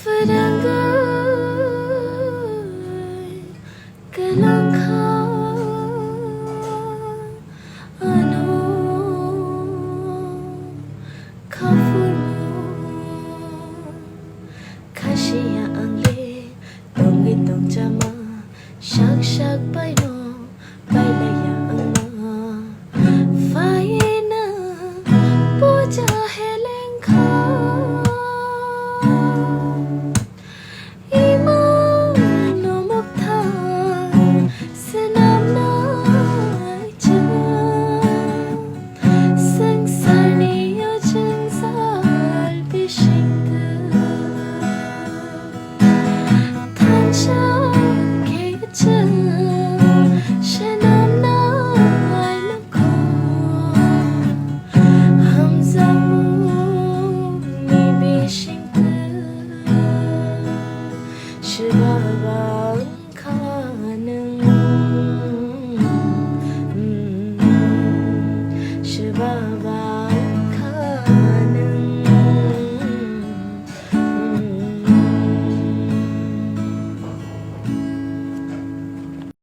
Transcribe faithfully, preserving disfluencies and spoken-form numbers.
Phrwngwi kwlwng kha ano kha phuru. Khasiya ang le tongwi tongchama, sak sak baino bailaiya ang ma. Phaina puja heleng kha. Ima no mukthang swnamnai chwng. Swngcharni o jwngjal bisingtwi thansa khe chwng swnamnai nokho. Hamjakmungni bisingtwi swbaba wngkha nwng. Swbaba